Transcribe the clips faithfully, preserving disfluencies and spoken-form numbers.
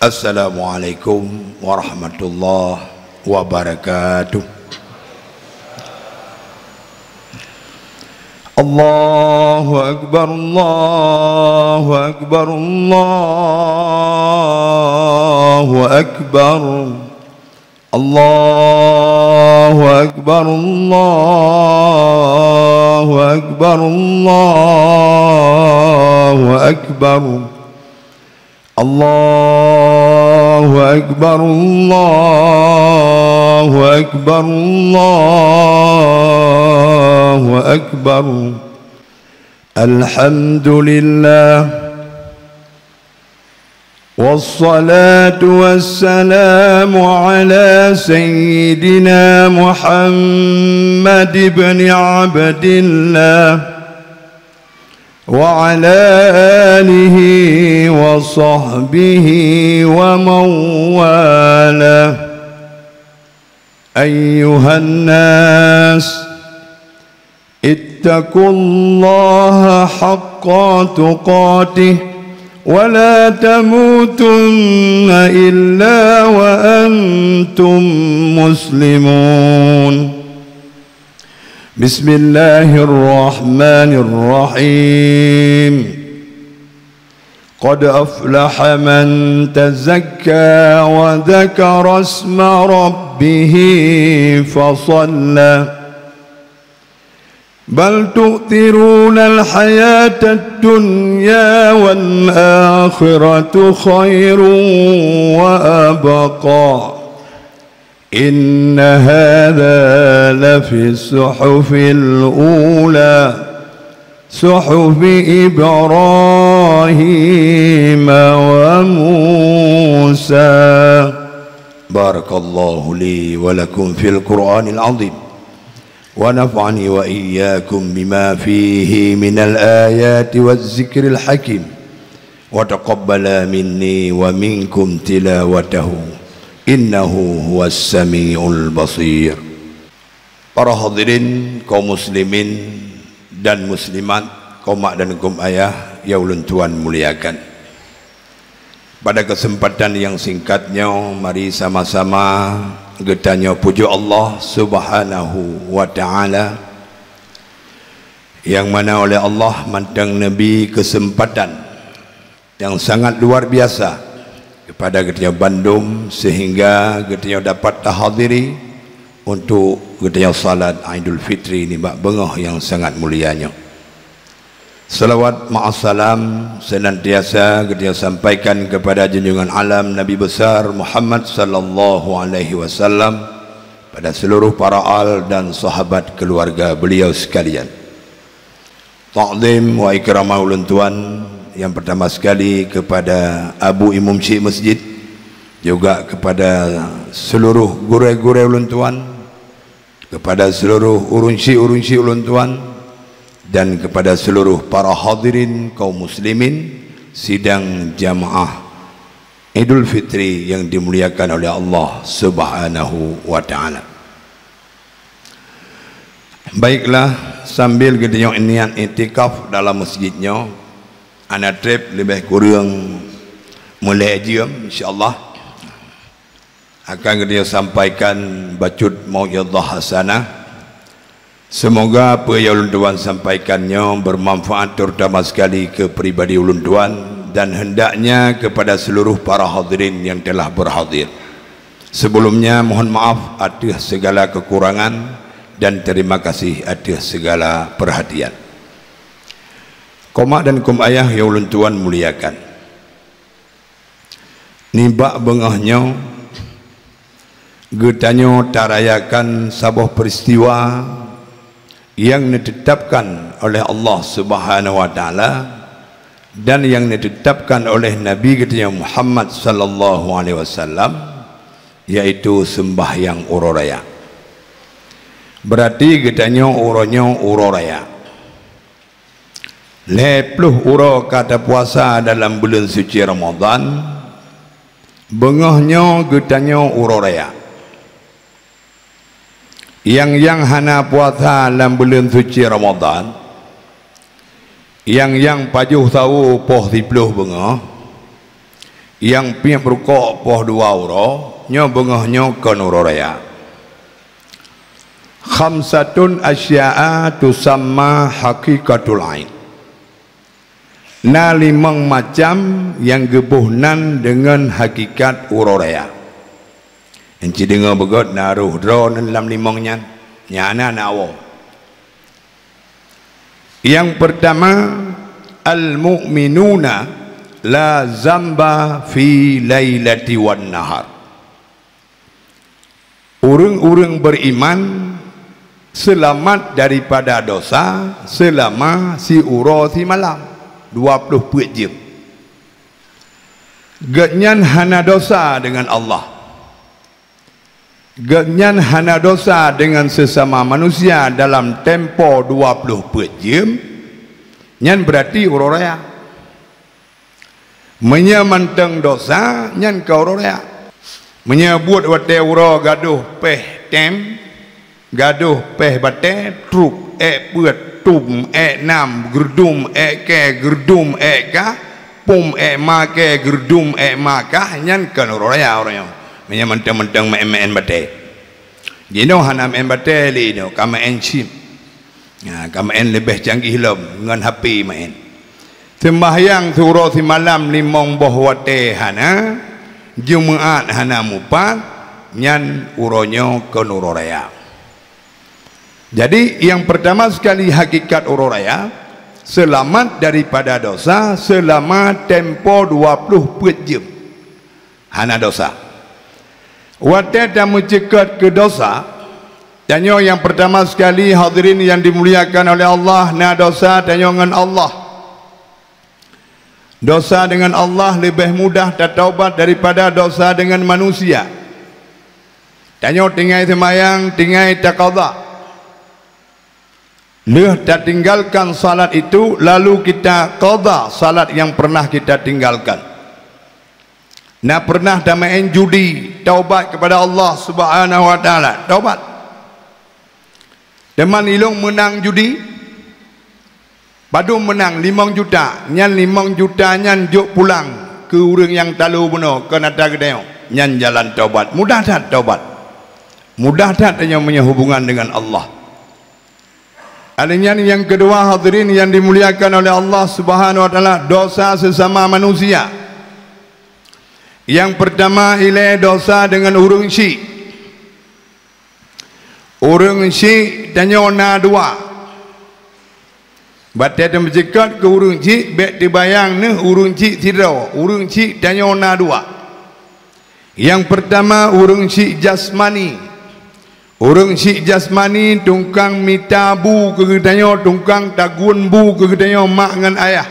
Assalamualaikum warahmatullahi wabarakatuh. Allahu akbar, Allahu akbar, Allahu akbar. Allahu akbar, Allahu akbar, Allahu akbar. Allahu akbar, Allahu akbar, Allahu akbar. Alhamdulillah. Wassalatu wassalamu ala sayyidina Muhammad ibn Abdillah wa ala alihi wa sahbihi wa man walah. Ayyuhan nas, ittaqullaha haqqa tuqatih wa la tamutunna illa wa antum muslimun. Bismillahirrahmanirrahim. Qad aflaha man tazakka wa dzakara isma rabbih fa shalla. Bal tu'thirunal hayatad dunya wal akhiratu khairun wa abqa. Inna hadza lafis suhufil ula, suhufi Ibrahim wa Musa. Barakallahu li wa lakum fil Qur'anil azim. Wa nafa'ani wa iyyakum bima fihi minal ayati waz zikril hakim. Wa taqabbala minni wa minkum tilawatahu, innahu huwas samiul basir. Para hadirin, kaum muslimin dan muslimat, kaum mak dan kaum ayah yang ulôn tuan muliakan. Pada kesempatan yang singkat nyoe, mari sama-sama geutanyoe pujoe Allah Subhanahu wa Ta'ala, nyang mana oleh Allah mantong neubri kesempatan nyang sangat luar biasa kepada geutanyoe bandum, sehingga geutanyoe dapat tahadiri untuk geutanyoe salat Aidul Fitri nibak beungoh nyang sangat mulia nyoe. Salawat ma'as salam senantiasa geutanyoe sampaikan kepada junjungan alam Nabi besar Muhammad sallallahu alaihi wasallam, pada seluruh para al dan sahabat keluarga beliau sekalian. Takzim wa ikramah ulôn tuan yang pertama sekali kepada Abu Imum Syik Masjid, juga kepada seluruh gurée-gurée ulôn tuan, kepada seluruh ureuëng syik-ureuëng syik ulôn tuan, dan kepada seluruh para hadirin kaum muslimin sidang jamaah Idul Fitri yang dimuliakan oleh Allah Subhanahu wa Ta'ala. Baiklah, sambil geutanyoe niat iktikaf dalam masjid nyoe, hana treb leubeh kureueng meulhée jeuem, insya Allah akan geutanyoe sampaikan bacut mau'izah hasanah. Semoga peue nyang ulôn tuan sampaikan nyoe bermanfaat, terutama sekali keu pribadi ulôn tuan dan hendaknya kepada seluruh para hadirin yang telah berhadir. Sebelumnya, mohon maaf ateueh segala kekurangan dan terima kasih ateueh segala perhatian. Kaum mak dan kaum ayah nyang ulôn tuan muliakan, nibak beungoh nyoe geutanyoe tarayakan saboh peristiwa nyang neutetapkan oleh Allah Subhanahu wa Ta'ala dan nyang neutetapkan oleh Nabi geutanyoe Muhammad sallallahu alaihi wasallam, yaitu seumbahyang uroe raya. Berarti geutanyoe uroe nyoe uroe raya. Lhée ploh uroe ka tapuasa dalam buleuen suci Ramadhan, beungoh nyoe geutanyoe uroe raya. Nyang-nyang hana puasa lam buleuen suci Ramadhan, nyang-nyang pajoh sawoe poh siploh beungoh, Nyang piep rukok poh dua uroe, nyoe beungoh nyoe kon uroe raya. Khamsatun asya'a tusamma haqiqatul aid. Na limong macam nyang geuboh nan deungon hakikat uroe raya. Enci deungoe beugöt na roh droe nan lam limong nyan. Nyan na, na woe. Nyang peurtama, al-mu'minuna la zamba fi lailati wan nahar. Ureuëng-ureuëng beriman seulamat daripada dosa seulama siuroe simalam, dua ploh peuet jeuem. Gobnyan hana dosa deungon Allah. Gobnyan hana dosa deungon seusama manusia dalam tempo dua ploh peuet jeuem, nyan beurati uroe raya. Meunyoe mantong dosa, nyan ka uroe raya. Meunyoe buet watée uroe gadôh péh tem, gadôh péh batée, trup, ék peuet, tum, ék nam, geurdum, ék kée, geurdum, ék kah, pum, ék ma kée, geurdum, ék ma kah, nyan kon uroe raya uroe nyoe. Meunyoe mantong-mantong meuén-meuén batée. Jinoe hana meuén batée lé nyoe, ka meuén chip. Nah, ka meuén leubeh canggih lom ngon H P meuén. Seumbahyang siuroe simalam limong boh watée hana, Jumeuat hana mupat, nyan uroe nyoe kon uroe raya. Jadi, nyang peurtama sekali hakikat uroe raya, seulamat daripada dosa seulama tempo dua ploh peuet jeuem. Hana dosa. Watée tameuceukat keu dosa, tanyoe nyang peurtama sekali, hadirin nyang dimuliakan oleh Allah, na dosa tanyoe ngon Allah. Dosa deungon Allah leubeh mudah tataubat daripada dosa deungon manusia. Tanyoe tinggai seumayang, tinggai taqadha. Lheueh tatinggalkan salat itu, lalu kita qadha salat nyang pernah kita tinggalkan. Na pernah tameuén judi, taubat kepada Allah Subhanahu wa Taala, taubat. Teuma ilong meunang judi, padum meunang limong juta, nyan limong juta nyan jok pulang keu ureuëng nyang talo bunoe, kon atra geutanyoe. Nyan jalan taubat, mudah that taubat. Mudah that tanyoe meunyoe hubungan deungon Allah. Alheuh nyan nyang keudua, hadirin nyang dimuliakan oleh Allah Subhanahu wa Taala, dosa sesama manusia. Nyang peurtama ilée dosa deungon ureuëng syik. Ureuëng syik tanyoe na dua. Batée tameuceukat keu ureuëng syik, bék teubayang neuh ureuëng syik sidroe, ureuëng syik tanyoe na dua. Nyang peurtama ureuëng syik jasmani. Ureuëng syik jasmani tungkang mita bu keu geutanyoe, tungkang tagun bu keu geutanyoe mak ngon ayah.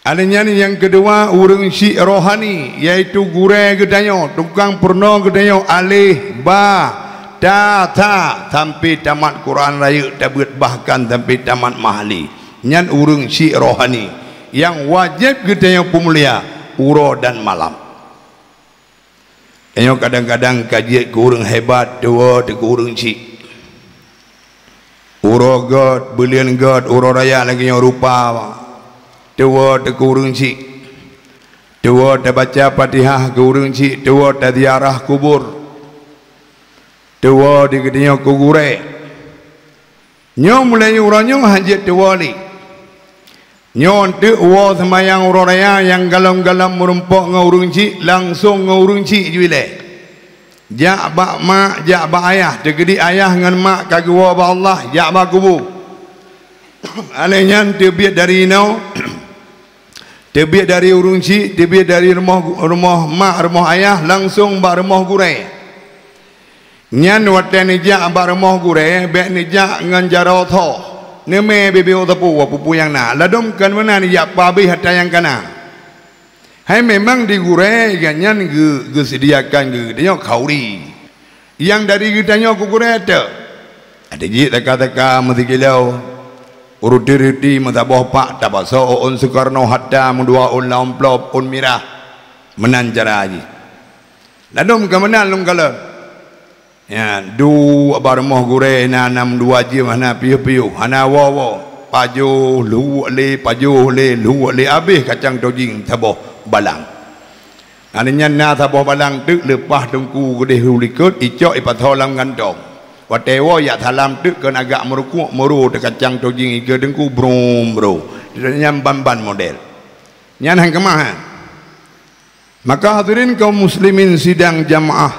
Alheuh nyan nyang keudua ureuëng syik rohani, yaitu gurée geutanyoe, tungkang peurunoe geutanyoe aleh, ba, ta, tha, sampai tamat Quran rayeuk tabeuet bahkan sampai tamat mahli. Nyan ureuëng syik rohani nyang wajéb geutanyoe peumulia uroe dan malam. Tanyoe kadang-kadang ka jeuet keu ureuëng hebat, tuwoe teuk keu ureuëng syik. Uroe gét, buleuen gét, uroe raya lagée nyoe rupa, tuwoe teuk keu ureuëng syik. Tuwoe tabaca Fatihah keu ureuëng syik, tuwoe taziarah kubur. Tuwoe di geutanyoe keu gurée. Nyoe mulai uroe nyoe hana jeuet tuwoe lé. Nyoe teuk woe seumayang uroe raya nyang galom-galom meurumpok ngon ureuëng syik, langsong ngon ureuëng syik ju ilée. Jak bak mak, jak bak ayah, teukeudi ayah ngon mak ka geuwoe bak Allah, jak bak kubu. Alheuh nyan teubiet dari inoe, teubiet dari ureuëng syik, teubiet dari rumoh, rumoh mak, rumoh ayah, langsong bak rumoh gurée. Nyan watée neujak bak rumoh gurée, bék neujak ngon jaroe tho. Neumé bibeu teupeu peue-peue nyang na, ladom kon meunan neujak peuhabéh atra nyang ka na. Hai memang di gurée gobnyan geu-, geuseudiakan keu geutanyoe khauri. Nyang dari geutanyoe keu gurée teuk. Ada jih taka-taka meusikilo, ruti-ruti meusaboh pak, tabasoe ôn Soekarno, Hatta meudua ôn lam amplop, ôn mirah. Meunan cara jih. Ladom ka meunan lôn kalon. Ya, duek bak rumoh gurée na nam dua jeuem hana piôh-piôh, hana woe-woe. Pajoh, luwok lé, pajoh lé, luwok lé, abéh kacang tojing saboh balang. Aneuëk nyan na saboh balang teuk leupah teungku keudeh u likot, icok ipasoe lam gantong. Watée woe jak salam teuk keu agak meurukuek meuro teu kacang tojing ikeue teungku brum bro. Nyan ban-ban model. Nyan han keumah, ha. Maka hadirin kaum muslimin sidang jamaah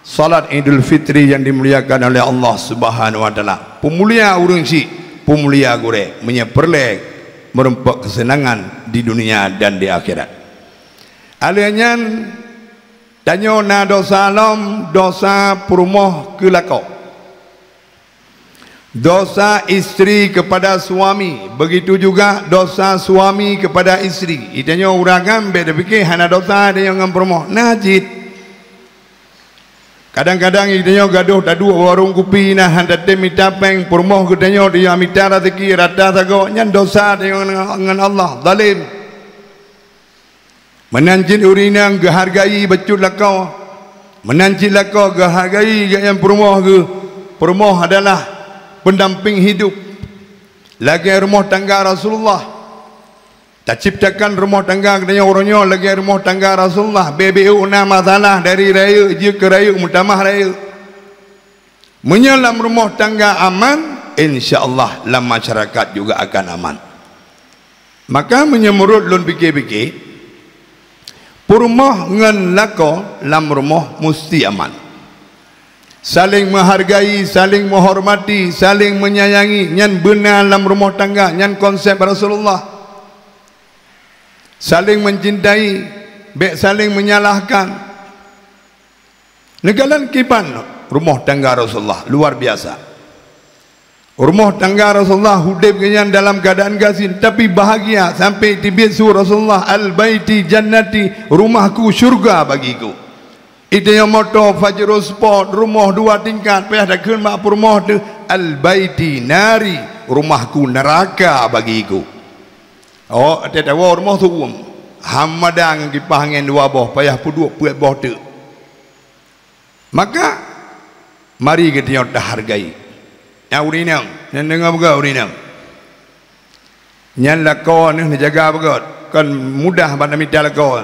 salat Idul Fitri yang dimuliakan oleh Allah Subhanahu wa taala. Peumulia ureuëng syik, peumulia gurée, meunyoe peureulée meureumpok keuseunangan di dunia dan di akhirat. Alheuh nyan tanyoe na dosa lom, dosa peurumoh keu lakoe. Dosa istri kepada suami, begitu juga dosa suami kepada istri. Itanyoe ureuëng agam bék tapike hana dosa tanyoe ngon peurumoh. Na cit. Kadang-kadang itanyoe gadoh taduek warong kupi na han tatem mita péng, peurumoh geutanyoe dia mita raseuki rata sagoe, nyan dosa tanyoe ngon Allah, zalim. Meunan cit ureuëng inong geuhargai bacut lakoe. Meunan cit lakoe geuhargai geuh nyang peurumoh geuh. Peurumoh adalah pendamping hidup. Lagée rumoh tangga Rasulullah. Taciptakan rumoh tangga geutanyoe uroe nyoe lagée rumoh tangga Rasulullah. Beu-beu na masalah dari rayeuk jeuet keu rayeuk meutamah rayeuk. Meunyoe lam rumoh tangga aman, insya Allah lam masyarakat juga akan aman. Maka meunyoe meurot lôn pike-pike, peurumoh ngon lakoe lam rumoh musti aman. Saling menghargai, saling menghormati, saling menyayangi, nyan beuna lam rumoh tangga, nyan konsep Rasulullah. Saling mencintai, bék saling menyalahkan. Neukalon kiban rumoh tangga Rasulullah luar biasa. Rumoh tangga Rasulullah udeb geuhnyan dalam keuadaan gasien, tapi bahagia sampai teubiet su Rasulullah, "Al baiti jannati, rumahku syurga bagiku." Itanyoe moto Pajero Sport, rumoh dua tingkat, payah takheun bak peurumoh teuh, "Al baiti nari, rumahku neraka bagiku." Oh, watée tawoe rumoh su'uem, hamada ngon kipah angén dua boh, payah peuduek peuet boh teuk. Maka, mari geutanyoe tahargai. Nyan ureuëng inong, nyan deungoe beugöt ureuëng inong. Nyan lakoe neuh neujaga beugöt, kon mudah bak neumita lakoe.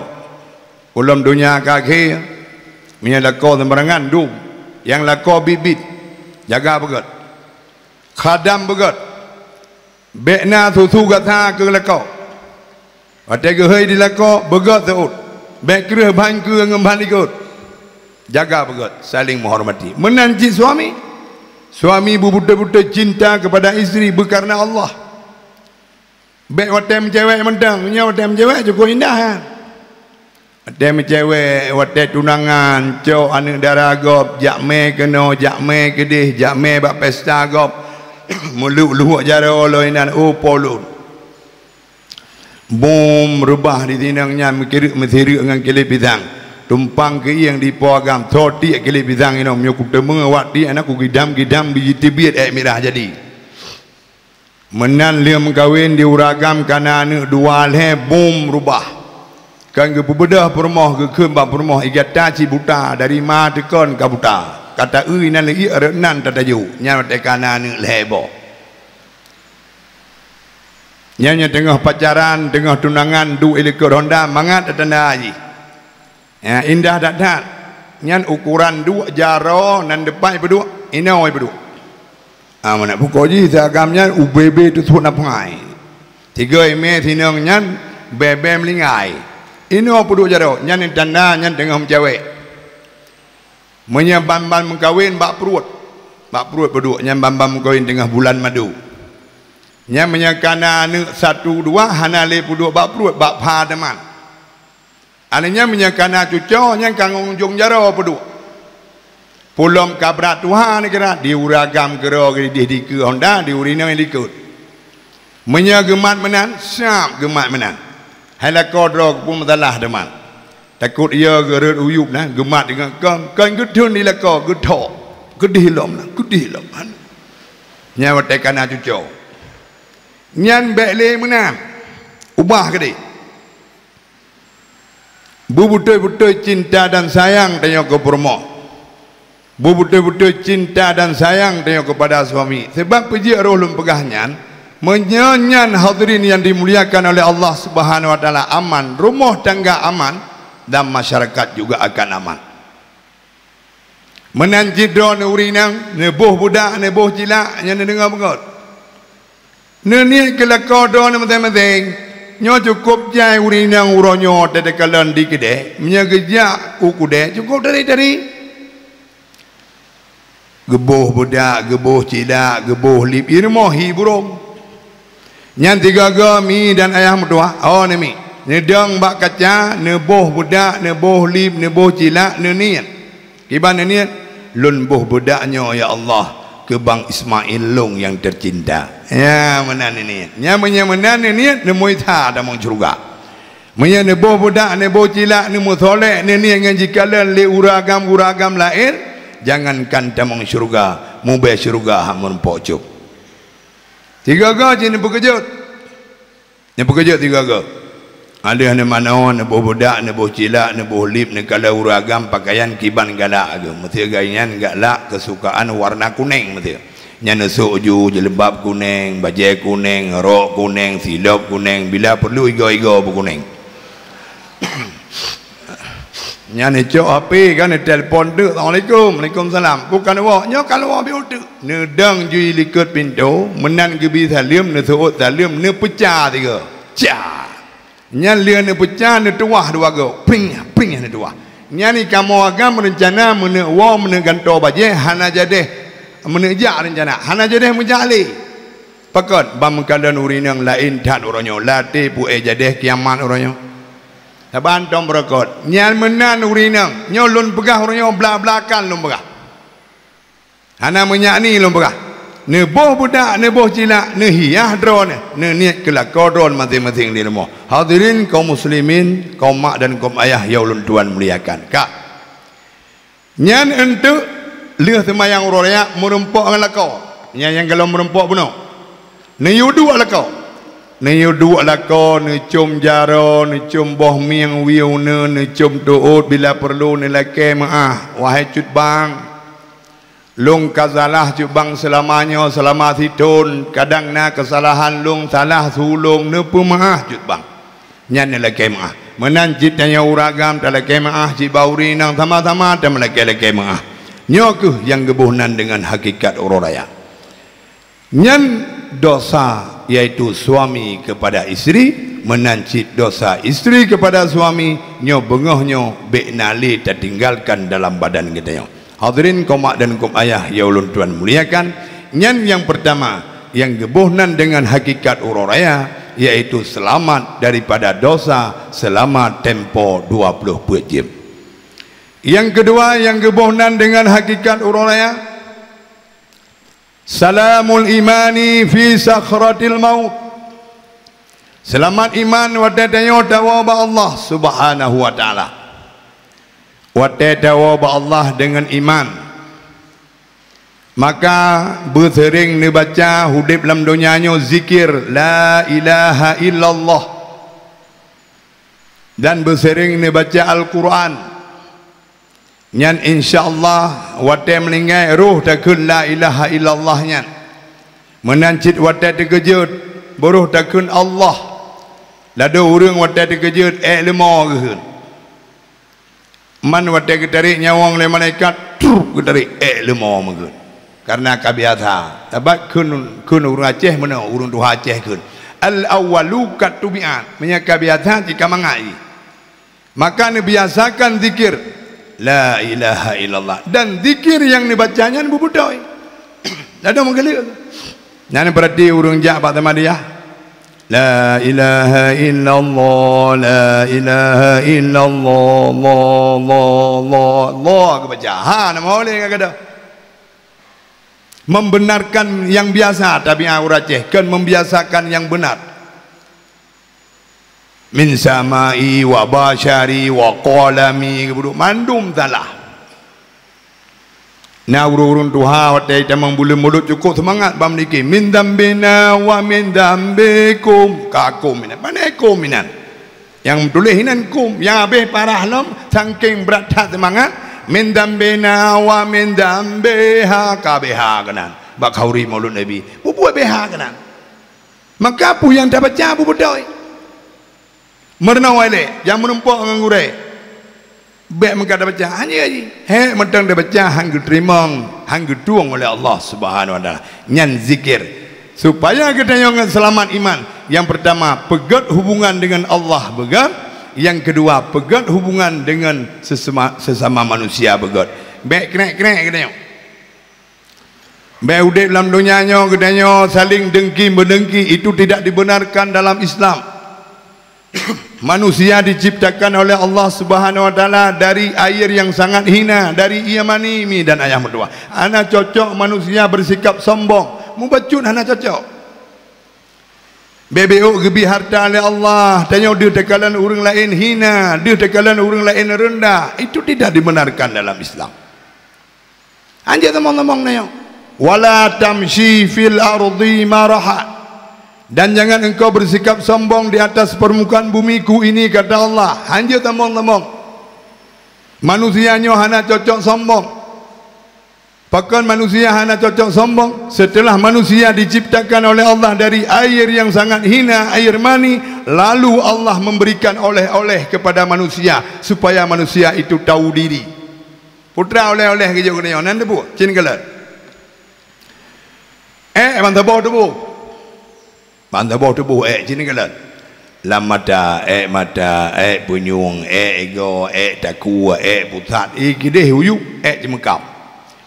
Ulôn donya ka akhé, meunyoe lakoe seumbarangan dum, nyang lakoe biet-biet, jaga beugöt. Khadam beugöt. Bék na susu gata keu lakoe. Watée geuhôi di lakoe, beugöt seuôt. Bék kreueh ban keue ngon ban likot. Jaga beugöt, saling menghormati. Meunan cit suami. Suami beubeutôi-beutôi cinta kepada istri beukareuna Allah. Bék watée meucewek mantong, nyoe watée meucewek cukup indah, ha. Watée meucewek, watée tunangan, cok aneuëk dara gob, jak mé keunoe, jak mé keudeh, jak mé bak pesta gob, meuluk luhok jaroe lom inan, oh po lôn. Bum reubah di sinong nyan meukireuk meusireuk ngon kilét pisang. Tumpang keuieng di po agam, soe tiek kilét pisang inoe, meunyoe kuteumeung awak tiek na kugidam-gidam biji teubiet ék mirah jadi. Meunan lheueh meukawen di ureuëng agam kana aneuëk dua lhée bum reubah. Kan geupeubeudôh peurumoh geukheun bak peurumoh, "Ih gata cit buta, dari ma teukon ka buta. Ka ta-eu inan leuiek rot nan tatajok." Nyan watée kana aneuëk lhée boh. Nyan nyang teungoh pacaran, teungoh tunangan, duek i likot honda, mangat tatanda jih. Ya, indah that-that. Nyan ukoran duek jaroe nan deupat ipeuduek, inoe ipeuduek. Ah, meunan pukon jih si agam nyan ubé-bé teusut na peungai. Tiga imé sinong nyan bée-bée meulinggai. Inoe peuduek jaroe, nyan tanda nyan teungoh meucewek. Meunyoe ban-ban meukawen bak pruet, bak pruet peuduek nyan ban-ban meukawen teungoh bulan madu. Nyan meunyoe kana aneuëk satu dua hana lé peuduek bak pruet, bak pha teuma. Alheuh nyan meunyoe kana cucoe, nyan ka ngon ujong jaroe peuduek. Pulom ka brat tuha neukira, di ureuëng agam keudroe geudeh dikeue honda, di ureuëng inong likot. Meunyoe geumat meunan, siab geumat meunan. Hai lakoe droe geupeu meusalah teuma. Takot ie geurot uyueb na, geumat deungon kon, kon geutheun di lakoe, geuthok. Keudeh lom na, keudeh lom. Nyan watée kana cucoe. Nyan bék lé meunan. Ubah keudeh. Beubeutôi-beutôi cinta dan sayang tanyoe keu peurumoh. Beubeutôi-beutôi cinta dan sayang tanyoe keupada suami. Sebab peue jeuet roh lôn peugah nyan, Meunyoe nyan, hadirin yang dimuliakan oleh Allah Subhanahu wa Taala, aman, rumoh tangga aman, dan masyarakat juga akan aman. Meunan cit droeneuh ureueng inong, neuboh budak, neuboh cilak, nyan neudeungoe beungöt. Neuniet keu lakoe droeneuh maséng-maséng. Nyoe cukôp jai ureueng inong uroe nyoe teukalon di keudè, meunyoe geujak u keudè cukôp tari-tari. Geuboh budak, geuboh cilak, geuboh lip, i rumoh hi burông. Nyan tiga-tiga mi dan ayah meutuwah, oh, neumi. Neudong bak kaca, neuboh budak, neuboh lip, neuboh cilak, neuniet. Kiban neuniet, "Lôn boh budak nyoe, ya Allah, keu Bang Ismail lôn nyang teucinta." Ya, meunan neuniet. Nyan meunyoe meunan neuniet, neumui that tamong syeuruga. Meunyoe neuboh budak, neuboh cilak, neumeusolek, neuniet ngon jikalon lé ureueng agam-ureueng agam laén, jangankan tamong syeuruga, mubèe syeuruga hana meurumpok cöb. Tiga-tiga cit neupeukeujot. Neupeukeujot tiga-tiga. Adak neumanoe, neuboh budak, neuboh cilak, neuboh lip, neukalon ureueng agam pakaian kiban galak geuh. Meuseu gobnyan galak keusukaan warna kunèng meuseu. Nyan neusok ju jilbab kunèng, bajèe kunèng, rok kunèng, silop kunèng, bila peurlu igoe-igoe pih kunèng. Nyan neucok H P kan, neutelepon teuk, "Assalamualaikum." "Waalaikumsalam." Bukan woe, nyoe ka lheueh beuet teuk. Neudong ju i likôt pintoe, meunan geubi saleuem, neuseuôt saleuem, neupeuca tiga. Ca! Nyan lheueh neupeuca, neutuwah dua goe. Pring, pring neutuwah. Nyan i kamoe agam reuncana meuneuk woe, meuneuk gantoe bajèe, hana jadèh meuneuk jak reuncana. Hana jadèh meujak lé. Pakon? Ban meukalon ureueng inong laén that uroe nyoe. Latèe pu-éh jadèh kiamat uroe nyoe. Saban tom beureukat. Nyan meunan ureueng inong. Nyoe lôn peugah uroe nyoe, bla-blakan lôn peugah. Hana meunyak ni lôn peugah. Neuboh budak, neuboh cilak, neuhiah droeneuh, neuniet keu lakoe droeneuh maséng-maséng di rumoh. Hadirin kaum muslimin, kaum mak dan kaum ayah nyang ulôn tuan muliakan. Ka. Nyan eunteuk lheueh seumayang uroe raya meurumpok ngon lakoe. Nyan nyang gohlom meurumpok bunoe. Neuyue duek lakoe. Neuyue duek lakoe, neucôm jaroe, neucôm boh mieng wie uneuen, neucôm teuôt, bila peurlu neulakèe meu'ah, "Wahai cut bang, lôn ka salah cut bang seulama nyoe, seulama sithôn, kadang na keusalahan lôn, salah su lôn, neupeumeu'ah cut bang." Nyan neulakèe meu'ah. Meunan cit tanyoe ureueng agam talakèe meu'ah, cit bak ureueng inong sama-sama tameulakèe-lakèe meu'ah. Nyoe kheueh nyang geuboh nan deungon hakikat uroe raya. Nyan dosa, yaitu suami kepada isteri, meunan cit dosa isteri kepada suami, nyoe beungoh nyoe bèk na lé tatinggalkan dalam badan geutanyoe. Hadirin kaum mak dan kaum ayah nyang ulôn tuan muliakan, nyan nyang peurtama, nyang geuboh nan deungon hakikat uroe raya, yaitu seulamat daripada dosa seulama tempo dua ploh peuet jeuem. Nyang keudua, nyang geuboh nan deungon hakikat uroe raya, salamul imani fi sakratil maut. Seulamat iman watèe tanyoe tawoe bak Allah Subhanahu wa Taala. Watèe tawoe bak Allah deungon iman, maka beuseuring neubaca udép lam donya nyoe zikir, "La ilaha illallah." Dan beuseuring neubaca Al-Qur'an. Nyan, insya Allah, watèe meuninggai, roh takheun la ilaha illallah nyan. Meunan cit watèe teukeujot, beurôh takheun Allah. Ladôm ureueng watèe teukeujot, èk leumo geukheun. Man watèe geutarek nyawöng lé malaikat, truk geutarek, èk leumo meukheun. Karena ka biasa. Sabab kheun, kheun ureueng Aceh meunoe, ureueng tuha Aceh kheun, "Al-awwalu kat tubi'at." Meunyoe ka biasa, cit ka mangat jih. Maka neubiasakan zikir la ilaha illallah. Dan zikir nyang neubaca nyan beubeutôi. Ladôm meugeuleuek. Nyan peurati ureueng jak bak Ahmadiyah. La ilaha illallah, la ilaha illallah, Allah, Allah, Allah, Allah geubaca. Ha, nama oleh enggak ada. Membenarkan yang biasa, tabiat ureueng Aceh, kon membiasakan yang benar. Min samai wa basyari wa qalami, geubeudôh mandum salah. Na ureueng-ureueng tuha watèe jitamong buleuen mulod cukôp seumangat bak meudike, "Min dzambina wa min dzambikum." Ka kum inan. Pane kum inan? Nyang meutuléh inan kum. Nyang habéh parah lom, sangkéng brat that seumangat, "Min dzambina wa min dzambiha." Ka B H keunan. Bak khauri Maulud Nabi. Peubuet B H keunan. Maka peue nyang tabaca beubeutôi. Meurunoe lé, nyang meurumpok ngon gurée. Bék meukat tabaca, hana jih. Hék mantong tabaca han geuteurimong, han geutueng oleh Allah Subhanahu wa Taala. Nyan zikir. Supaya geutanyoe ngon seulamat iman. Nyang peurtama, peugét hubungan deungon Allah beugét. Nyang keudua, peugét hubungan deungon sesema-, sesama manusia beugét. Bék krek-krek geutanyoe. Bék udeb lam donya nyoe geutanyoe saléng deungki-meudeungki, itu tidak dibenarkan dalam Islam. Manusia diciptakan oleh Allah Subhanahu wa Taala dari air yang sangat hina, dari ié mani mi dan ayah meutuwah. Hana cocok manusia bersikap sombong, mubacut hana cocok. Bék-bék geubri hareuta lé Allah, tanyoe deuh takalon ureuëng laén hina, deuh takalon ureuëng laén reundah, itu tidak dibenarkan dalam Islam. Hanjeuet tamong-tamong nyoe. "Wala tamshi fil ardi maraha." Dan jangan engkau bersikap sombong di atas permukaan bumiku ini, kata Allah. Hanjeuet tamong-tamong. Manusia nyoe hana cocok sombong. Pakon manusia hana cocok sombong? Setelah manusia diciptakan oleh Allah dari air yang sangat hina, air mani, lalu Allah memberikan oleh-oleh kepada manusia supaya manusia itu tahu diri. Putra oleh-oleh geujok keunoe, nan teupeue, cit kalon. Ék ban saboh tuboh. Ban saboh tuboh ék cit kalon. Lam mata, ék mata, ék punyueng, ék igoe, ék takue, ék pusat, i keudeh u yup, ék ceumeukam.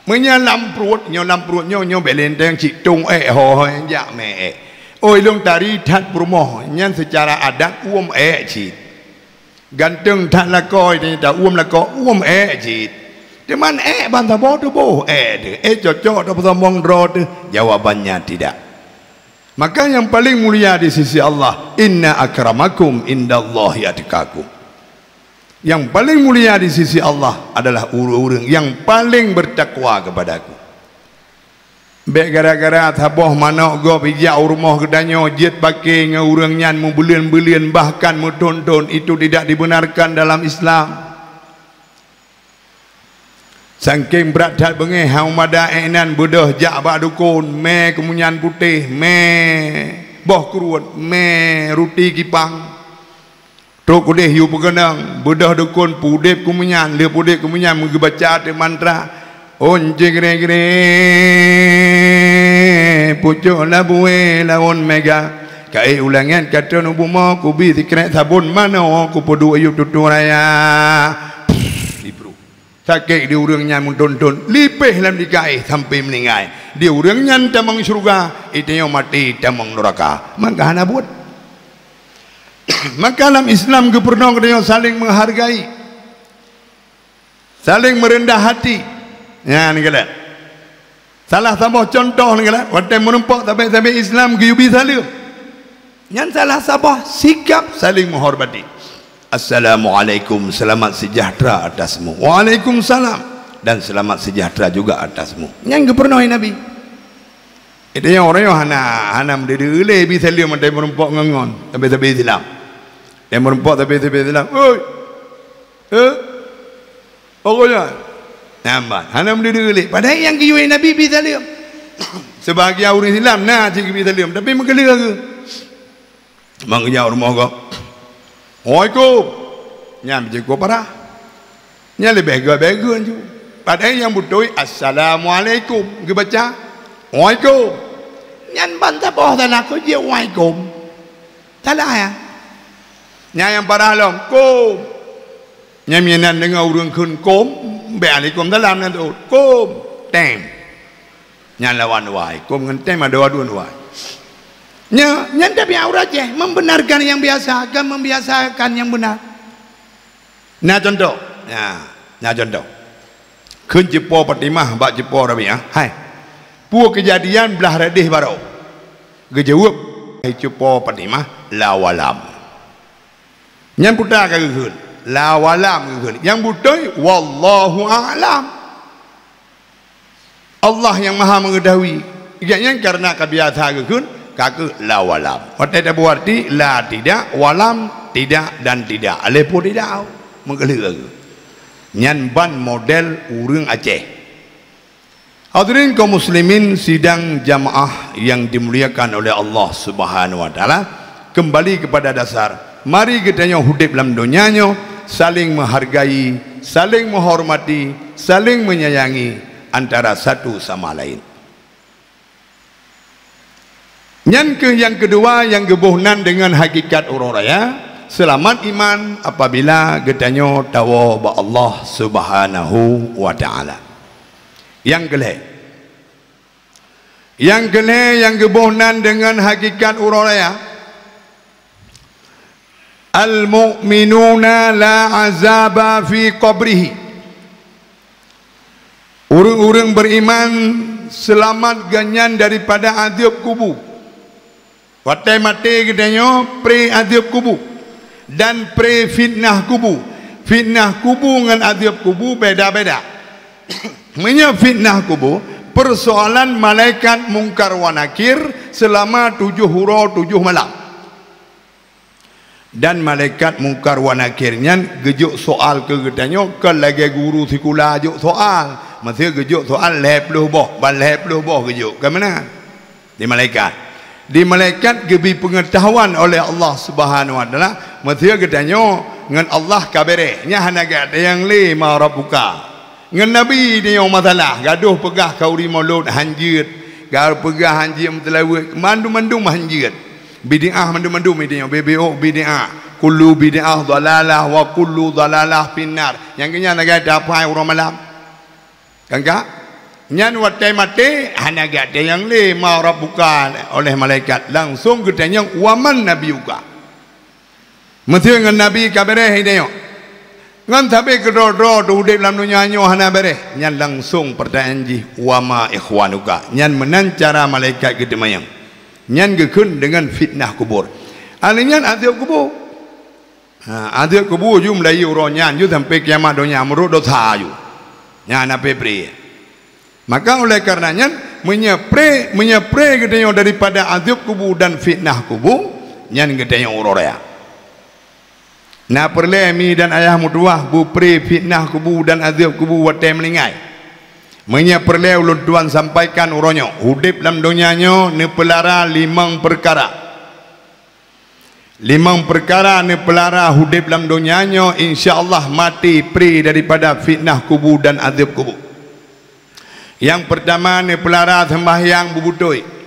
Meunyoe lam pruet, nyoe lam pruet nyoe, nyoe bék linteng cit tong ék ho-ho nyang jak mé ék. Oi lôn tari that peurumoh, nyan seucara adat uem ék cit. Ganteng that lakoe, teunyata uem lakoe, uem ék cit. Teuma ék ban saboh tuboh ék teuh, ék cocok tapeusombong droe teuh? Jawabannya tidak. Maka yang paling mulia di sisi Allah, "Inna akramakum indallahi atqakum." Yang paling mulia di sisi Allah adalah ureuëng-ureuëng yang paling bertakwa kepada-Ku. Bék gara-gara saboh manok gob ijak u rumoh geutanyoe jeuet paké ngon ureuëng nyan meubuleuen-buleuen bahkan meuthon-thon, itu tidak dibenarkan dalam Islam. Sangkéng brat that beungéh hana mada ék nan beudôh jak bak dukon, mé keumunyan putéh, mé boh kruet, mé ruti kipang. Trok udeh yue peukeunong, beudôh dukon peudeb keumunyan, lheueh peudeb keumunyan meugeubaca teuk mantra, "Ôn jigre-gre, pucok labué laôn mega, kaék u langét ka trôn u bumoe, kubi sikrék sabon manoe, kupeuduek yub tutue raya." Sakét di ureuëng nyan meuthon-thon, lipéh lam dikaéh sampai meuninggai. Di ureuëng nyan tamong syeuruga, di tanyoe maté tamong nuraka. Maka hana buet. Maka lam Islam geupeurunoe geutanyoe saléng meuhargai, saléng meureundah hati. Nyan kalon. Salah saboh cuntoh nyan kalon, watée meurumpok sabe-sabe Islam geuyue bi saleuem. Nyan salah saboh sikap saléng meuhormati. "Assalamualaikum, selamat sejahtera atasmu." "Waalaikumsalam, dan selamat sejahtera juga atasmu." Nyan geupeurunoe Nabi. Itu nyang ureuëng nyoe hana, hana meudeudeue lé bi saleuem watée meurumpok ngon-ngon, sabe-sabe Islam. Watée meurumpok sabe-sabe Islam, "Oi! Eh? Ureuëng nyan?" Nyan ban, hana meudeudeue lé. Padahai nyang geuyue Nabi bi saleuem. Sebahagian ureuëng Islam na cit geubi saleuem, tapi meukeuleuh geuh. Mang geujak u rumoh gob, "Waalaikum." Nyan beujeuet parah. Nyan leubeh göt-göt ju. Padahai nyang beutôi, "Assalamualaikum." Geubaca, "Waalaikum." Nyan ban saboh salah keu jih, "Waalaikum." Salah ya. Nyan nyang parah lom, "Kum." Nyan meunan deungoe ureuëng kheun "Kum", bék "Alaikum salam" nan teuôt. "Kum." Tem. Nyan lawan wai. Kum ngon tem adoe aduen wai. Nya, nyan tabiat ureuëng Aceh, membenarkan yang biasa, akan membiasakan yang benar. Na contoh. Nya, na contoh. Kheun cupo Fatimah bak cupo Rabiah, "Hai, peue keujadian blah radeh baroe?" Geujaweueb, "Hai cupo Fatimah, la walam." Nyan putra ka geukheun, "La walam," geukheun. Nyang beutôi, "Wallahu a'lam." Allah nyang Maha Mengetahui. Gobnyan kareuna ka biasa geukheun, ka keuh la walam. Watée tabu arti, la tidak, walam tidak, dan tidak. Aleh po tidak. Meukeuleuh. Nyan ban model ureuëng Aceh. Hadirin kaum muslimin sidang jamaah yang dimuliakan oleh Allah Subhanahu wa Taala, kembali kepada dasar. Mari geutanyoe udeb lam donya nyoe saling menghargai, saling menghormati, saling menyayangi antara satu sama lain. Nyan kheueh nyang keudua nyang geuboh nan deungon hakikat uroe raya, seulamat iman apabila geutanyoe tawoe bak Allah Subhanahu wa Taala. Nyang keulhèe, nyang keulhèe nyang geuboh nan deungon hakikat uroe raya, "Al-mu'minuna la azaba fi qabrihi." Ureuëng-ureuëng beriman seulamat geuhnyan daripada azeub kubu. Watée maté geutanyoe pré azeub kubu dan pré fitnah kubu. Fitnah kubu ngon azeub kubu beda-beda. Meunyoe fitnah kubu, peusoalan malaikat Mungkar wa Nakir seulama tujoh uroe tujoh malam. Dan malaikat Mungkar wa Nakir nyan geujok soal keu geutanyoe kon lagée guru sikula jok soal. Maksud geujok soal lhée ploh boh, ban lhée ploh boh geujok. Ka meunan? Di malaikat. Di malaikat geubri peungeutahuan oleh Allah Subhanahu wa Taala, maksud geutanyoe ngon Allah ka beres. Nyan hana gata nyang lé ma rabbuka. Ngon Nabi tanyoe masalah, gadoh peugah khauri mulod hanjeuet, gadoh peugah hanjeuet meuteulaweuet, mandum-mandum hanjeuet. Bid'ah mandum-mandum tanyoe, B B O bid'ah, kullu bid'ah dhalalah wa kullu dhalalah finnar. Nyang keu nyan lagée tapai uroe malam. Kan ka? Nyan watée maté, hana gata nyang lé ma rabbuka oleh malaikat, langsong geutanyong wa man nabiyuka. Meuseu ngon Nabi ka beres tanyoe. Ngon sabe keudroe-droe teu udeb lam donya nyoe hana beres, nyan langsong peurtanyaan jih, "Wa ma ikhwanuka?" Nyan meunan cara malaikat geuteumanyong. Nyan geukheun deungon fitnah kubur. Ahli nyan azeub kubu. Ha, azeub kubu ju mulai uroe nyan ju sampai kiamat donya meurok dosa ju. Nyan hana pré-pré. Maka oleh karena nyan, meunyoe pré, meunyoe pré geutanyoe daripada azeub kubu dan fitnah kubu, nyan geutanyoe uroe raya. Na peureulée mi dan ayah meutuwah beupré fitnah kubu dan azeub kubu watée meuninggai. Meunyoe peureulée ulôn tuan sampaikan uroe nyoe, udeb lam donya nyoe neupeulara limong peukara. Limong peukara neupeulara udeb lam donya nyoe, insya Allah maté pré daripada fitnah kubu dan azeub kubu. Nyang peurtama neupeulara seumbahyang beubeutôi.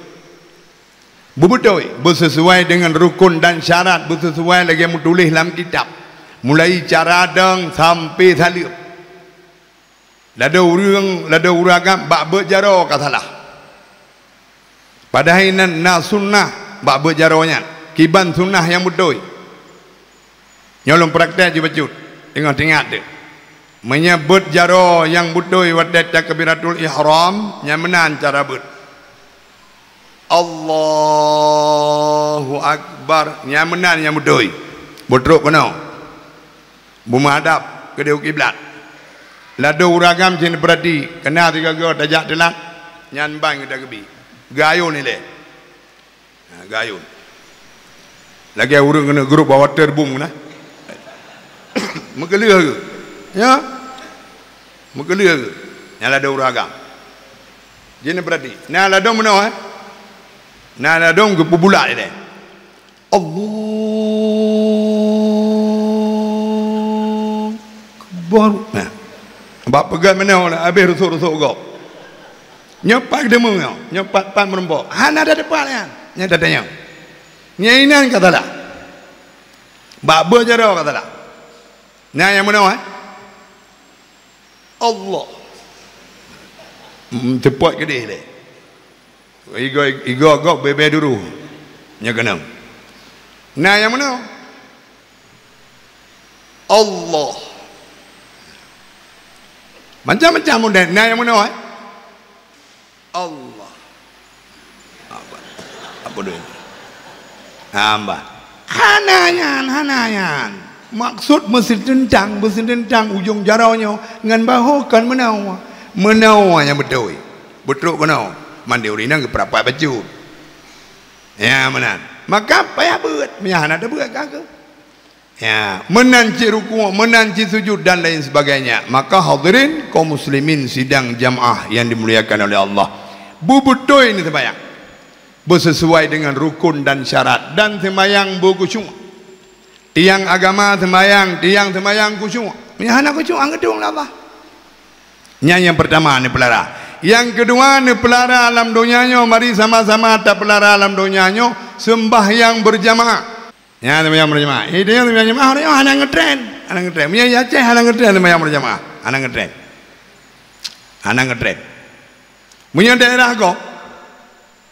Beubeutôi, beuseusuai deungon rukon dan syarat beuseusuai lagée meutuléh lam kitab, mulai cara dong sampai saleuem. Ladôm ureuëng, ladôm ureuëng agam bak beuet jaroe ka salah. Padahai nan na sunnah bak beuet jaroe nyan, kiban sunnah nyang beutôi. Nyoe lôn praktek ju bacut, teungoh teuingat teuh. Meunyoe beuet jaroe nyang beutôi watée takbiratul ihram, nyan meunan cara beuet. Allahu Akbar. Nyan meunan nyang beutôi. Beutrok keunoe. Beumeuhadab keudeh u kiblat. Ladôm ureuëng agam cit neupeurati, keu na sigoe-goe tajak teulat, nyan ban geuda geubi. Geuayôn ilée. Ha, geuayôn. Lagée ureuëng keuneuk geuruek bak water boom keunoe. Meukeuleuh geuh. Ya. Meukeuleuh geuh. Nyan ladôm ureuëng agam. Jih neupeurati. Na ladôm meunoe, eh? Na ladôm geupeubulak ilée. Allahu Akbar. Nah. Bak peugah meunoe lah, habéh rusuk-rusuk gob. Nyoe pat geudeungoe nyoe, nyoe pat-pat meurumpok. Hana ada teumpat nyan. Nyan tatanyong. Nyan inan ka salah. Bak beuet jaroe ka salah. Nah, nyang meunoe, eh? Allah. Hmm, teupot keudeh lé. Igoe, igoe gob bebe duru. Nyoe keunong. Na nyang meunoe? Allah. Macam-macam model. Na nyang meunoe, eh? Allah. Apa? Apa dia? Hamba. Hana nyan, hana nyan. Maksud meusi teuntang, meusi teuntang ujong jaroe nyoe ngon bahu kon meunoe. Meunoe nyang beutôi. Beutrok keunoe. Mandé ureueng inong geupeurapat bacut. Ya, meunan. Maka payah beuet, meunyo hana tabeuet ka keuh. Ya, meunan cit rukuk, meunan cit sujud dan lain sebagainya. Maka hadirin kaum muslimin sidang jamaah yang dimuliakan oleh Allah, beubeutôi ni sembahyang. Beusesuai dengan rukun dan syarat dan sembahyang beukhusyuk. Tiang agama sembahyang, tiang sembahyang khusyuk. Meunyo hana khusyuk, angeudong lé Allah. Nyan nyang pertama neupeulara. Nyang keudua neupeulara lam donya nyoe, mari sama-sama tapeulara lam donya nyoe sembahyang berjamaah. Nyan sembahyang berjamaah. Eh, dia sembahyang berjamaah, orang hana ngetren, hana ngetren. Meunyo di Aceh hana ngetren sembahyang berjamaah, hana ngetren. Hana ngetren. Meunyo daerah gob,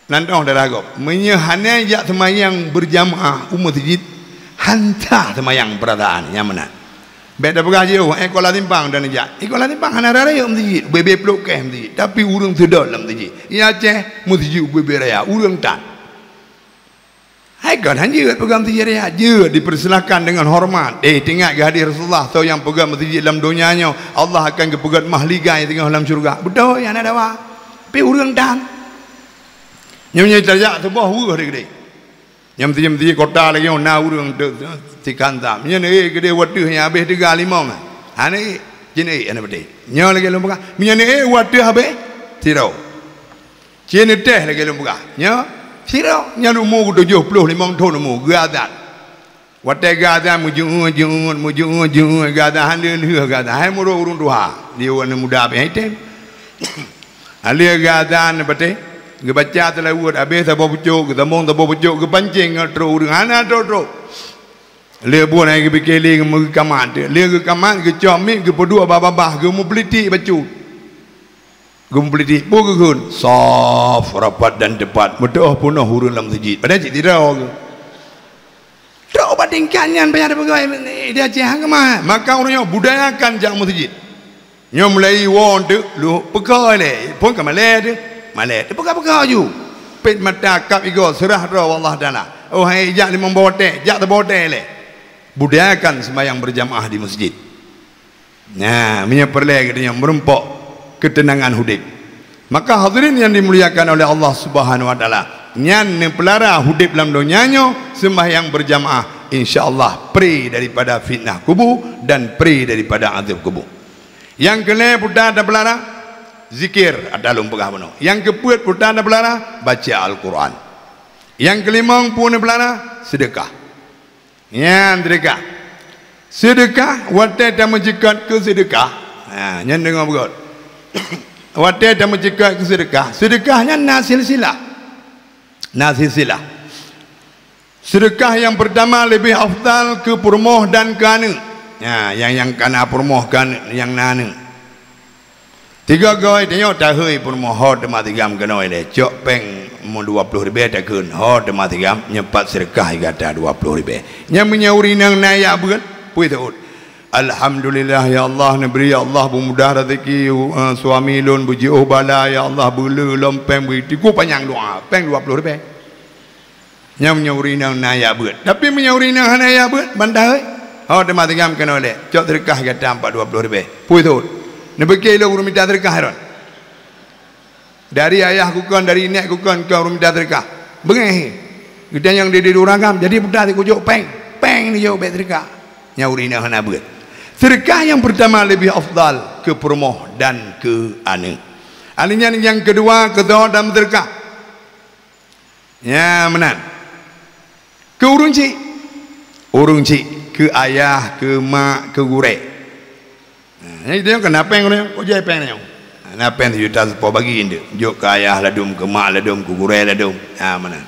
nan toh daerah gob, meunyo hana jak sembahyang berjamaah u masjid, hansa sembahyang perasaan nyang meunan. Bèk tapeugah jiôh, eh, Kuala Simpang dan jak. Eh, Kuala Simpang hana raya masjid, bebe plôk keh masjid, tapi ureueng seudôt lam masjid. Di Aceh masjid bebe raya, ureueng tan. Hai kon han jeuet peugah masjid raya, jeuet dipersilakan dengan hormat. Eh, teuingat geuh hadis Rasulullah, soe nyang peugöt masjid lam donya nyoe, Allah akan geupeugöt mah ligai teungoh lam syeuruga. Beutôi, hana dawa. Tapi ureueng tan. Nyoe meunyoe tajak tuboh weueh deh geude. Nyang masjid-masjid kota lagèe nyoe na ureueng te-, te-, tikanta. Meunyoe neuék geude watèe nyang habéh teuga limong. Hana ék, jeuet ék hana patéh. Nyoe lagèe lôn peugah, meunyoe neuék watèe habéh, sidroe. Cit neuteh lagèe lôn peugah. Nyoe, sidroe, nyan umu geutujoh ploh limong thon umu, geuazan. Watèe geuazan meujeuet-jeuet, meujeuet-jeuet, geuazan han lheueh-lheueh geuazan. Hai meurok ureueng tuha, di ureueng muda bèk hai tem. Alheueh geuazan patéh, geubaca seulaweuet, abéh saboh pucôk, geusambông saboh pucôk, geupancéng ngon trok ureueng, hana trok-trok. Lheueh buet hai geupike lé geumeukamat, lheueh geukamat, geucok mic, geupeuduek bak babah, geumeupeuliti bacut. Geumeupeuliti, peue geukheun? Saf, rapat dan teupat. Meutu'oh peunoh ureueng lam masjid. Padahai cit sidroe geuh. Trok bak tingkat nyan payah tapeugah, eh, di Aceh han keumah. Maka ureueng nyoe budayakan jak masjid. Nyoe mulai woe teuk lheueh peuko lé. Phôn ka malèe teuh. Malèe. Teupeugah-peugah ju. Pet mata kap igoe seurah droe bak Allah Taala. Oh, hai jak limong boh watèe, jak saboh watèe lé. Budayakan sembahyang berjamaah di masjid. Nah, meunyoe peureulèe geutanyoe meurumpok keuteunangan udép, maka hadirin nyang dimuliakan oleh Allah Subhanahu wa Taala, nyan neupeulara udép lam donya nyoe sembahyang berjamaah, insya Allah pré daripada fitnah kubu dan pré daripada azab kubu. Nyang keulhèe peue tapeulara, zikir, ata lôn peugah bunoe. Nyang keupeuet peue tapeulara, baca Al-Quran. Nyang keulimong peue neupeulara, seudeukah. Nyan seudeukah. Seudeukah, watèe tameuceukat keu seudeukah. Ha, nyan deungö beugöt. Watèe tameuceukat keu seudeukah. Seudeukah nyan na silsilah. Na silsilah. Seudeukah nyang peurtama leubeh afdal keu peurumoh dan keu aneuk. Ha, nyang, nyang ka na peurumoh keu aneuk, nyang na aneuk. Tiga goi tanyoe tahôi peurumoh, ho teuma sigam keunoe lé. Cok péng meu dua ploh ribèe takheun, ho teuma sigam, nyoe pat seudeukah gata dua ploh ribèe. Nyan meunyoe ureueng inong na jak beuet, peue teuôt. Alhamdulillah ya Allah, neubri ya Allah peumudah raseuki, eh, suami lôn, beujiôh bala ya Allah, beuleu lom péng, beu tiku panyang doa, péng dua ploh ribèe. Nyan meunyoe ureueng inong na jak beuet. Tapi meunyoe ureueng inong hana jak beuet, ban tahôi, ho teuma sigam keunoe lé. Cok seudeukah gata pat dua ploh ribèe. Peue teuôt. Neupike lôn ureueng mita seudeukah ron. Dari ayah kukon, dari nèk kukon, keu ureueng mita seudeukah. Beungèh. Geutanyong di, di ureueng agam, jadi peue ta sikujok péng. Péng neujok bèk seudeukah. Nyan ureueng inong hana beuet. Seudeukah nyang peurtama leubeh afdal keu peurumoh dan keu aneuk. Alèh nyan nyang keudua keu soe dan meuseudeukah. Nyan meunan. Keu ureueng chik. Ureueng chik, keu ayah, keu mak, keu gurèe. Nah, nyan itu nyang keu na péng ureueng, kujai péng nyan. Na péng sijuta seupôt bagi eunteuk. Jok keu ayah ladôm, keu mak ladôm, keu gurèe ladôm. Ha, meunan.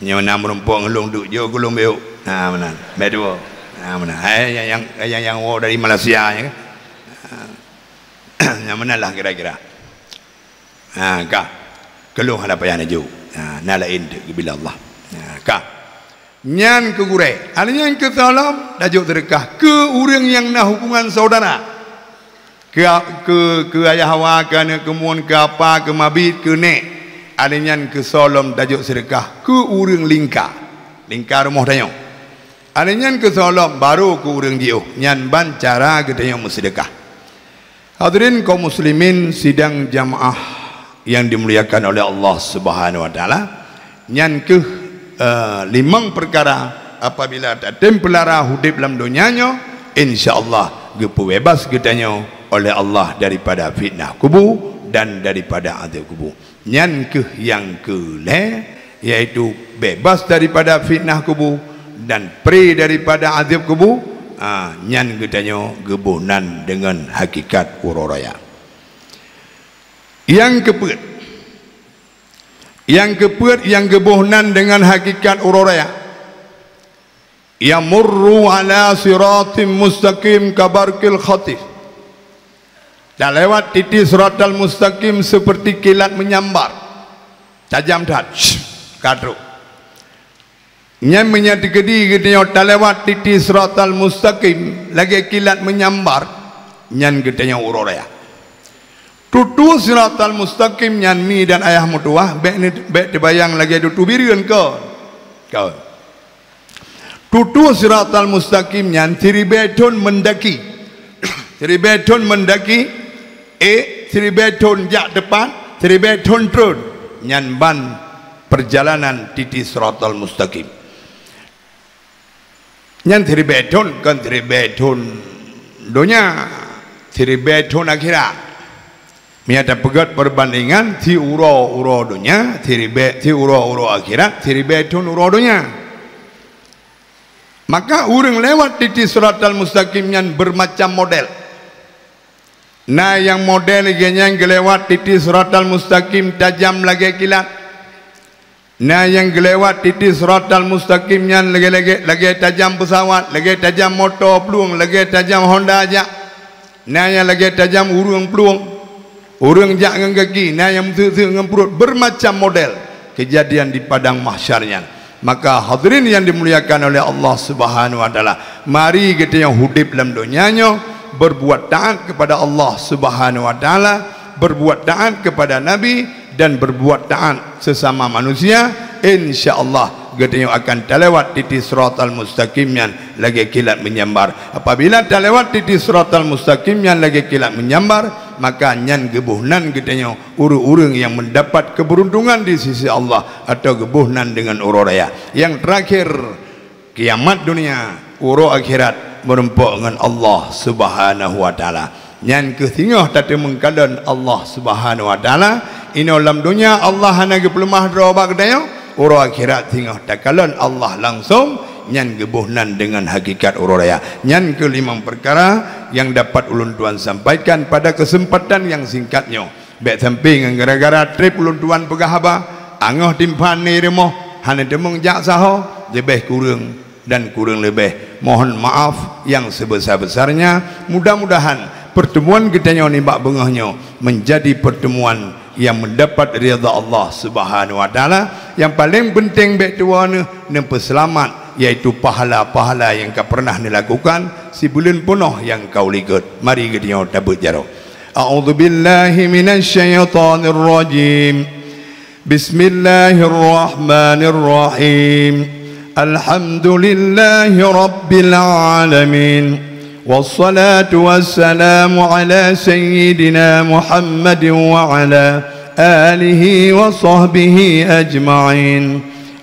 Nyoe na meurumpok ngon lôn duek, jok keu lôn beuh. Ha, meunan. Bèk tuwoe. Ha, meunan. Hai nyang, nyang, nyang, nyang woe dari Malaysia nyan. Ha, nyan meunan lah kira-kira. Ha, ka. Keu lôn hana payah neujok. Ha, na laén teuk geubila Allah. Ha, ka. Nyan keu gurèe. Alèh nyan keu soe lom, tajok seudeukah keu ureueng nyang na hubungan saudara. Keu, keu, keu ayah hawa, keu aneuk keumun, keu apa, keu mabit, keu nèk. Alèh nyan keu soe lom, tajok seudeukah keu ureueng lingka. Lingka rumoh tanyoe. Alèh nyan keu soe lom, barô keu ureueng jiôh. Nyan ban cara geutanyoe meuseudeukah. Hadirin kaum muslimin sidang jamaah yang dimuliakan oleh Allah Subhanahu wa Taala, nyan keuh, eh, limong peukara Apabila tatem peulara udeb lam donya nyoe, insya Allah geupeubeubaih geutanyoe oleh Allah daripada fitnah kubu dan daripada azab kubu. Nyan kheueh nyang keu lhée, yaitu beubaih daripada fitnah kubu dan pré daripada azab kubu. Ah, nyan geutanyoe geuboh nan deungon hakikat uroe raya. Nyang keupeuet, nyang keupeuet nyang geuboh nan deungon hakikat uroe raya, "Yamurru ala siratim mustaqim kabarqil khatif." Talewat titi siratal mustaqim seperti kilat menyambar. Tajam that. Shh, ka trok. Nyan meunyoe teukeudi geutanyoe talewat titi siratal mustaqim lagée kilat menyambar, nyan geutanyoe uroe raya. Tutoe siratal mustaqim nyan mi dan ayah meutuwah, bék ni, bék teubayang lagée tutoe bireuen kon. Kon. Tutoe siratal mustaqim nyan siribée thon meundaki. Siribée thon meundaki, ék siribée thon jak teupat, siribée thon treun. Nyan ban peurjalanan titi siratal mustaqim. Nyan siribée thon, kon siribée thon donya, siribée thon akhirat. Meunyoe tapeugét perbandingan, siuroe-uroe donya, siribée, siuroe-uroe akhirat, siribée thon uroe donya. Maka ureuëng lewat titi siratal mustaqim nyan bermacam model. Na nyang model geuh nyan geulewat titi siratal mustaqim tajam lagée kilat. Na nyang geulewat titi siratal mustaqim nyan lagée-lagée, lagée tajam peusawat, lagée tajam moto plueng, lagée tajam Honda jak. Na nyang lagée tajam ureuëng plueng. Ureuëng jak ngon gaki, na nyang meuseuet-seuet ngon pruet, bermacam model keujadian di padang mahsyar nyan. Maka hadirin yang dimuliakan oleh Allah Subhanahu wa Taala, mari geutanyoe udeb lam donya nyoe berbuat taat kepada Allah Subhanahu wa Taala, berbuat taat kepada Nabi, dan berbuat taat sesama manusia. Insya Allah geutanyoe akan talewat titi siratal mustaqim nyan lagée kilat menyambar. Apabila talewat titi siratal mustaqim nyan lagée kilat menyambar, maka nyan geuboh nan geutanyoe ureuëng-ureuëng nyang mendapat keberuntungan di sisi Allah atau geuboh nan deungon uroe raya. Nyang terakhir, kiamat dunia, uroe akhirat meurumpok ngon Allah Subhanahu wa Taala. Nyan kheueh singoh tateumeung kalon Allah Subhanahu wa Taala. Inoe lam donya Allah hana geupeuleumah droe bak geutanyoe, uroe akhirat singoh takalon Allah langsong, nyan geuboh nan deungon hakikat uroe raya. Nyan kheueh limong peukara nyang dapat ulôn tuan sampaikan pada keuseumpatan nyang singkat nyoe. Bék sampoe ngon gara-gara treb ulôn tuan peugah haba, angoh timphan ni rumoh, hana teumeung jak saho, leubeh kureueng dan kureueng leubeh mohon maaf nyang seubesar-besarnya. Mudah-mudahan pertemuan geutanyoe nibak beungoh nyoe menjadi pertemuan nyang mendapat ridha Allah Subhanahu wa Taala. Nyang paleng peunteng bék tuwoe neuh neupeuseulamat, yaitu pahala-pahala nyang ka pernah neulakukan sibuleuen peunoh nyang ka u likot. Mari geutanyoe tabeuet jaroe. A'udzubillahi minasyaitonirrajim. Bismillahirrahmanirrahim. Alhamdulillahi rabbil alamin. Wassalatu wassalamu ala sayyidina Muhammadin wa ala alihi wa sahbihi ajma'in.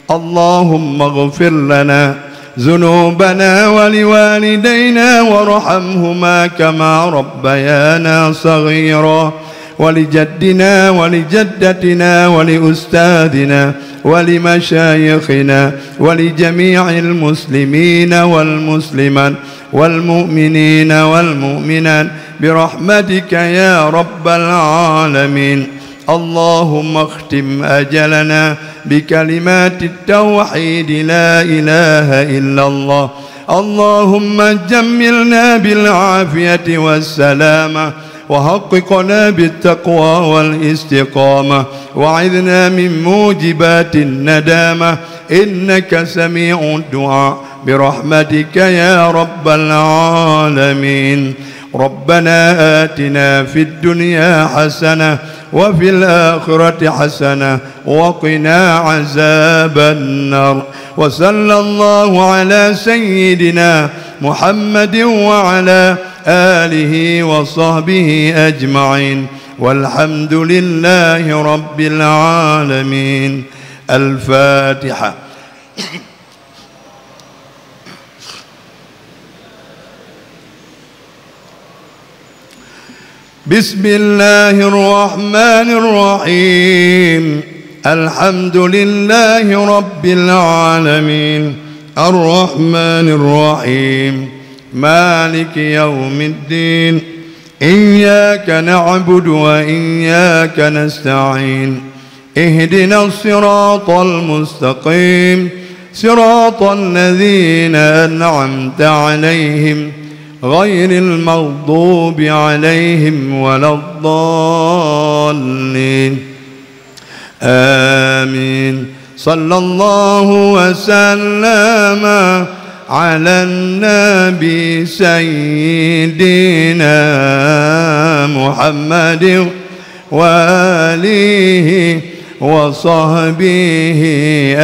Allahumma ighfir lana dzunubana wa liwalidayna warhamhuma kama rabbayana shaghira, wa li jaddina wa li jaddatina wa li ustadzina wa li masyayikhina wa li jami'il muslimina wal muslimat wal mu'minina wal mu'minat bi rahmatika ya rabbal alamin. Allahumma khtim ajalana bi kalimatit tauhid la ilaha illallah. Allahumma jammilna bil afiyati was salamah wa haqqiqna bit taqwa wal istiqamah wa a'idhna min mujibatin nadamah innaka sami'ud du'a bi rahmatika ya rabbal alamin. Rabbana atina fid dunya hasanah wa fil akhirati hasanah wa qina azaban nar. Wa sallallahu ala sayyidina Muhammadin wa ala alihi wa sahbihi ajma'in. Walhamdulillahi rabbil alamin. Al-Fatihah. بسم الله الرحمن الرحيم. الحمد لله رب العالمين. الرحمن الرحيم. مالك يوم الدين. إياك نعبد وإياك نستعين. اهدنا الصراط المستقيم. صراط الذين أنعمت عليهم غير المغضوب عليهم ولا الضالين. آمين. صلى الله وسلم على النبي سيدنا محمد وآله وصحبه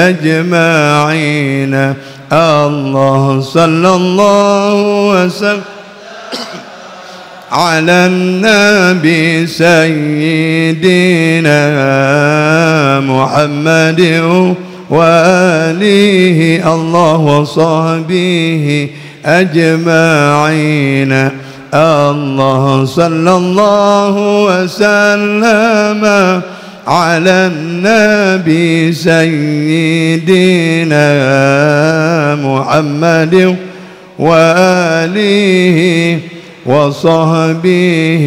أجمعين. الله صلى الله وسلم على النبي سيدنا محمد وآله الله وصحبه أجمعين. الله صلى الله وسلم على النبي سيدنا محمد وآله وصحبه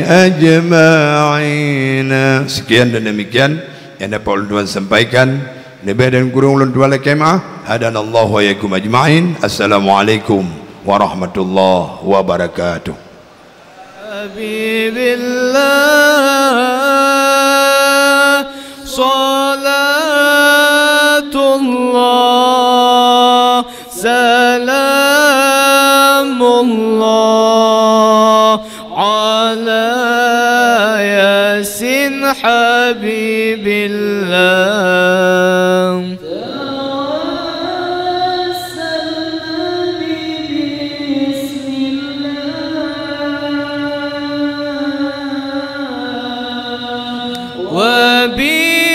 أجمعين. Sekian dan demikian yang dapat ulun tuan sampaikan. Leubeh dan kureueng ulun tuan lakée meu'ah. Hadanallahu wa iyyakum ajma'in. Assalamualaikum warahmatullahi wabarakatuh. حبيب الله، صلاة الله، سلام الله على ياسين حبيب الله. وبي